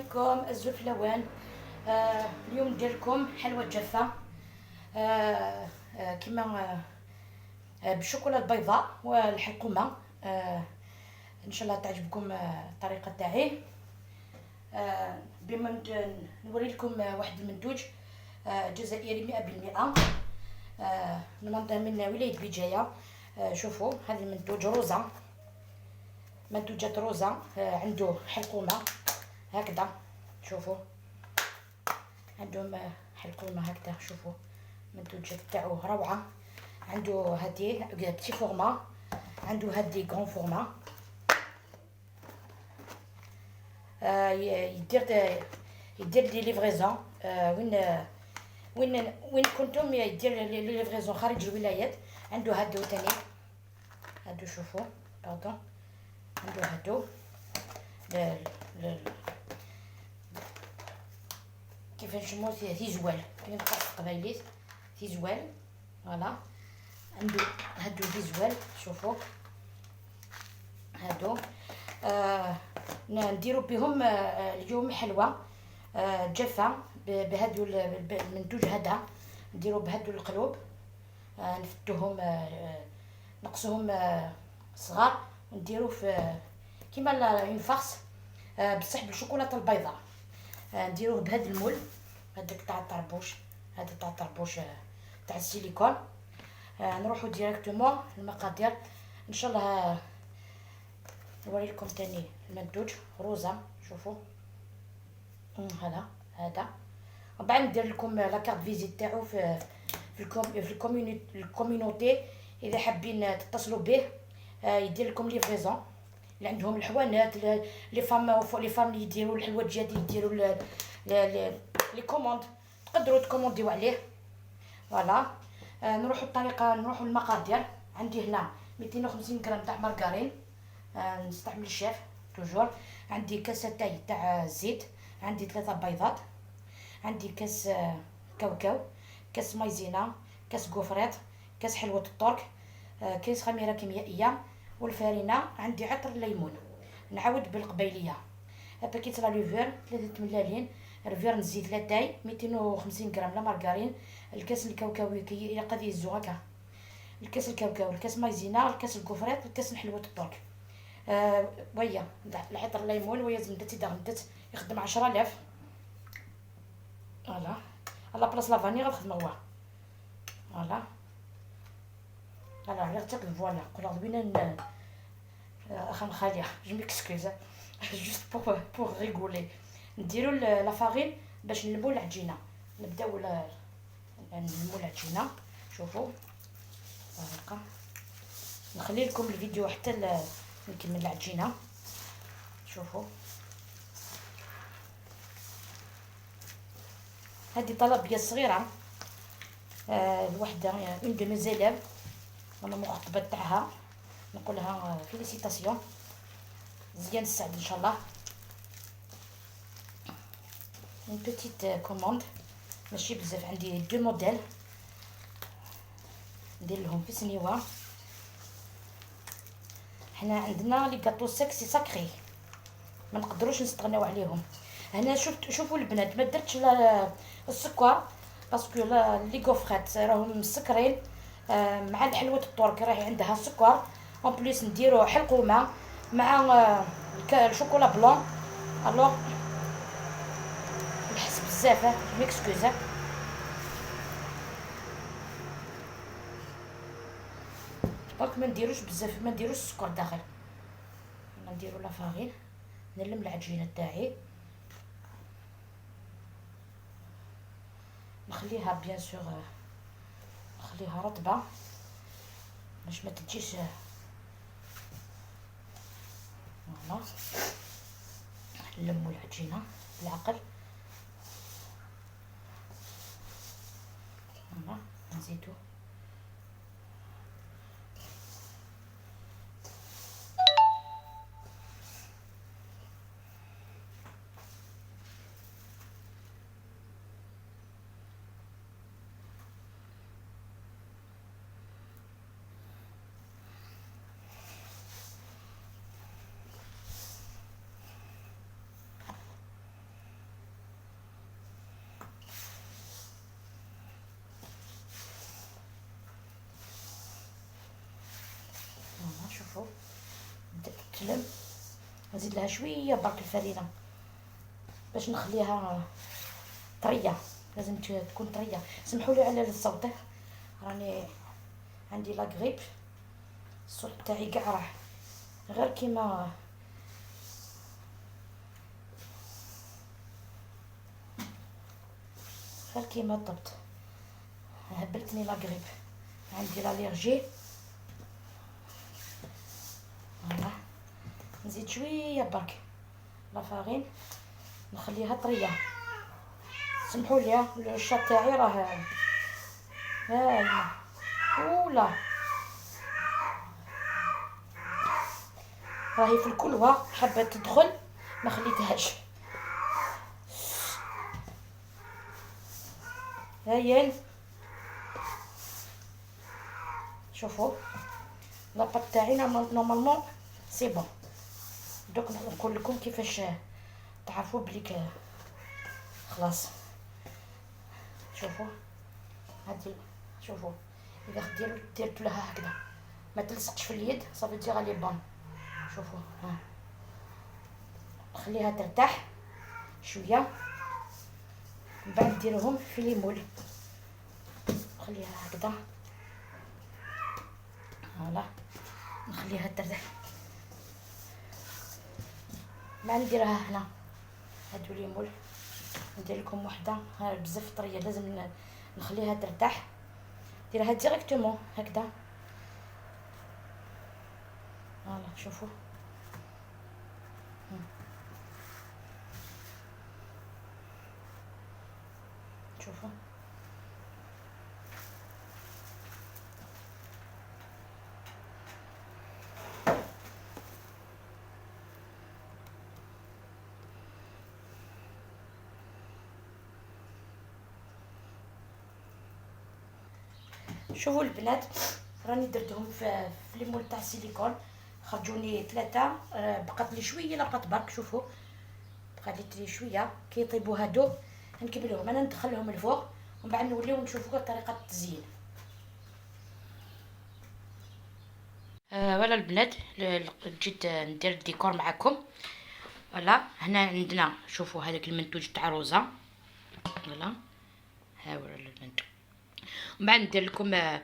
عليكم الزول فلاوان. اليوم ندير لكم حلوى جافة كما بالشوكولا البيضاء والحلقومه. ان شاء الله تعجبكم الطريقة تاعي. بما نوري لكم واحد المنتوج جزائري 100%، من ولاية بجاية. شوفوا هذا المنتوج روزا، منتوجات روزا. عنده حلقومه هكذا، شوفوا عندهم حلقومه هكذا. شوفوا المنتوجات تاعو روعه. عنده هادي petit format، عنده هادي grand format. يدير des livraisons وين وين وين كنتم، يدير les livraisons خارج الولايات. عنده هادو تاني، هادو شوفوا pardon، عنده هادو كيف نسمو تيزوال، كيف نقول قبايليت تيزوال. voilà عنده هادو تيزوال. شوفوا هادو نديرو بهم اليوم حلوة جافة بهادو المنتوج هذا. نديرو بهادو القلوب، نفتوهم، نقصوهم صغار، نديرو في كيما une farce بصح بالشوكولاته البيضاء. نديروه بهذا ال moule هذاك تاع الطربوش، هذا تاع الطربوش تاع السيليكون. نروحو directement المقادير. ان شاء الله نوري لكم تاني المنتوج روزا. شوفوا هذا هذا، ومن بعد ندير لكم la carte visite تاعو في في ال communauté. اذا حابين تتصلوا به يدير لكم livraison. اللي عندهم الحوانات، les femmes les femmes اللي يديروا الحلويات، يديروا les commandes، تقدروا تكومونديو عليه. voilà نروحوا الطريقة، نروحوا المقادير. عندي هنا 250 غرام تاع مارغرين، نستعمل ال Chef toujours. عندي كاس تاي تاع الزيت، عندي 3 بيضات، عندي كاس كاوكاو، كاس مايزينا، كاس gaufrette، كاس حلوة الترك، كاس خميره كيميائية، والفارينه. عندي عطر الليمون. نعاود بالقبيليه: paquet la levure، 3 ملالين، رفير نزيد لاتاي، 250 غرام la margarine، الكاس الكاوكاوي كي قد يزو هكا، الكاس الكاوكاو، الكاس مايزينا، الكاس ال gaufrette، الكاس حلوة الترك. ويا العطر الليمون ويا زندتي دغندت يخدم 10000. voilà à la place la vanille غنخدم هو. voilà voilà غير تاك voilà قول وين خام خالية، je m'excuse juste pour rigoler. نديرو la farine باش نلمو العجينة. نبداو نلمو العجينة. شوفوا الطريقة، نخلي لكم الفيديو حتى نكمل العجينة. شوفوا هذه طلبية صغيرة، الوحدة une de mes élèves، انا مخطبه تاعها، نقولها félicitations، زيان السعد ان شاء الله. une petite commande ماشي بزاف، عندي deux modèles ندير لهم في سنيوه. حنا عندنا les gâteaux secs c'est sacré، ما نقدروش نستغناو عليهم. هنا شفت، شوفوا البنات، ما درتش السكر parce que les gaufrettes راهم مسكرين، مع الحلوة الترك راهي عندها السكر. en plus نديرو حلقومه مع ال chocolat blanc. alors نحس بزاف، m'excuse. برك ما نديروش بزاف، ما نديروش السكر داخل. نديرو la farine، نلم العجينة تاعي، نخليها bien sûr نخليها رطبه باش ما تجيش. voilà نلمو العجينة بالعقل. voilà نزيدو نزيد لها شوية برك الفرينة باش نخليها طرية، لازم تكون طرية. سمحوا لي على الصوت، راني عندي la grippe، الصوت تاعي كاع راح غير كيما طبت. هبلتني la grippe، عندي l'allergie. voilà نزيد شوية برك la farine نخليها طرية. سمحوا لي الشات تاعي راه هاي ولا راهي في الكلوه حابة تدخل ما خليتهاش. هايل شوفوا la pâte تاعي normalement c'est bon. دوك نقول لكم كيفاش تعرفوا بلي خلاص. شوفوا هادي، شوفوا اذا ديروا لها هكذا ما تلصقش في اليد، ça veut dire elle est bonne. شوفوا ها خليها ترتاح شوية، من بعد ديروهم في les moules. خليها هكذا voilà، نخليها ترتاح. ما نديرها هنا هادو les moules، ندير لكم وحده بزاف طرية، لازم نخليها ترتاح. ديرها directement هكذا voilà. شوفوا شوفوا شوفوا البنات، راني درتهم في les moules تاع السيليكون، خرجوني 3، بقات لي شوية la pâte برك. شوفوا بقات لي شوية. كي يطيبوا هادو نكملوهم، انا ندخلهم ال four ومن بعد نوليو نشوفوا طريقه التزيين. voilà البنات، جيت ندير الديكور معكم. voilà هنا عندنا شوفوا هذاك المنتوج تاع روزا. voilà ها هو المنتوج. ومن بعد ندير لكم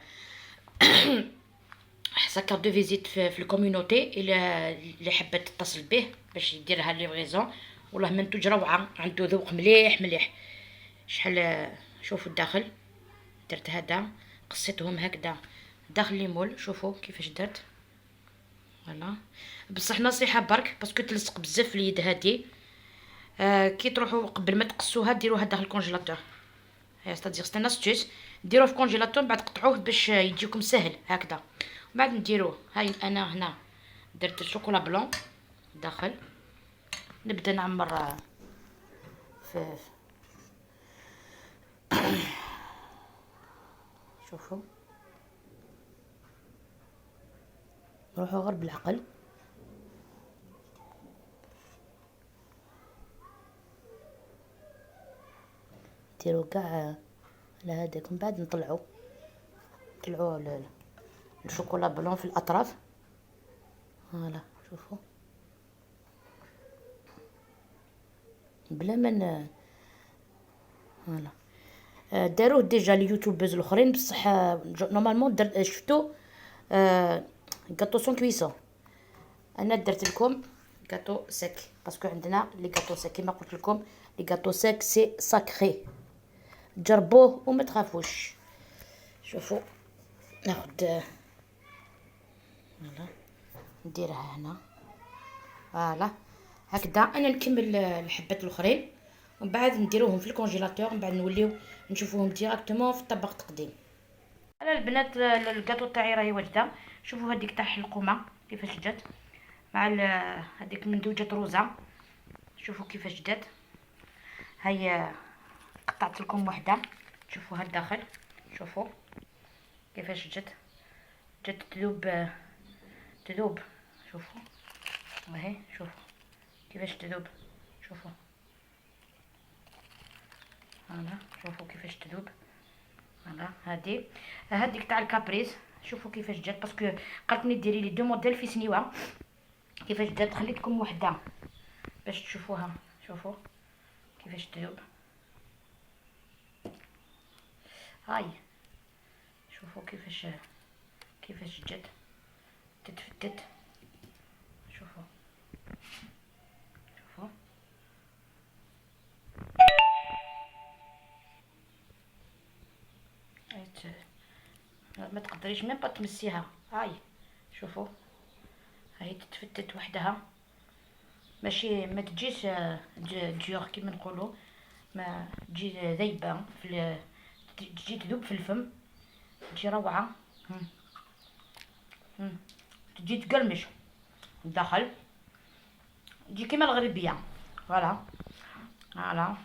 sa carte de visite في ال communauté اللي حبت تتصل به باش يديرها livraison. والله منتوج روعه، عنده ذوق مليح مليح. شحال شوفوا الداخل، درت هذا قصيتهم هكذا داخل les moules. شوفوا كيفاش درت. voilà بصح نصيحة برك، parce que تلصق بزاف اليد هادي. كي تروحوا قبل ما تقصوها ديروها داخل ال congélateur، c'est-à-dire c'est une astuce، ديروه في congélateur بعد قطعوه باش يجيكم سهل هكذا. بعد نديروه. هاي انا هنا درت ال chocolat blanc داخل، نبدا نعمر في شوفوا نروحوا غير بالعقل. نديرو كاع على هذاك، من بعد نطلعو ال chocolat blanc في الاطراف. voilà شوفوا بلا ما voilà داروه déjà les youtubeuses الاخرين، بصح normalement شفتو gâteau sans cuisson. انا درت لكم gâteau sec parce que عندنا les gâteaux secs كيما قلت لكم، les gâteaux secs c'est sacré، جربوه وما تخافوش. شوفوا ناخد voilà نديرها هنا voilà هكذا. انا نكمل الحبات الاخرين ومن بعد نديروهم في ال congélateur، من بعد نوليو نشوفوهم directement في الطبق التقديم. انا البنات الكاطو تاعي راهي واجدة. شوفوا هذيك تاع الحلقومه كيفاش جات مع هذيك مندوجه روزه. شوفوا كيفاش جات. هيا قطعت لكم وحده، شوفوها الداخل، شوفوا كيفاش جات. جات تذوب تذوب. شوفوا اهي، شوفوا كيفاش تذوب. شوفوا voilà، شوفوا كيفاش تذوب. voilà هادي هذيك تاع ال caprice، شوفوا كيفاش جات، parce que قالتني ديري لي deux modèles في سنيوه. كيفاش درت، خليتكم وحده باش تشوفوها. شوفوا كيفاش تذوب. هاي شوفوا كيفاش جات تتفتت. شوفوا شوفوا ما تقدريش même pas تمسيها. هاي شوفوا هاي تتفتت وحدها، ماشي ما تجيش dure كيما نقولوا، ما تجي ذايبه في تجي تذوب في الفم، تجي روعه. تجي تقرمش الداخل، تجي كيما الغريبيه. voilà voilà،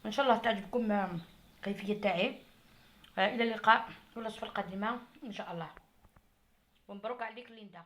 ان شاء الله تعجبكم الكيفية تاعي. الى اللقاء في الوصفة القادمة ان شاء الله، ومبروك عليك ليندا.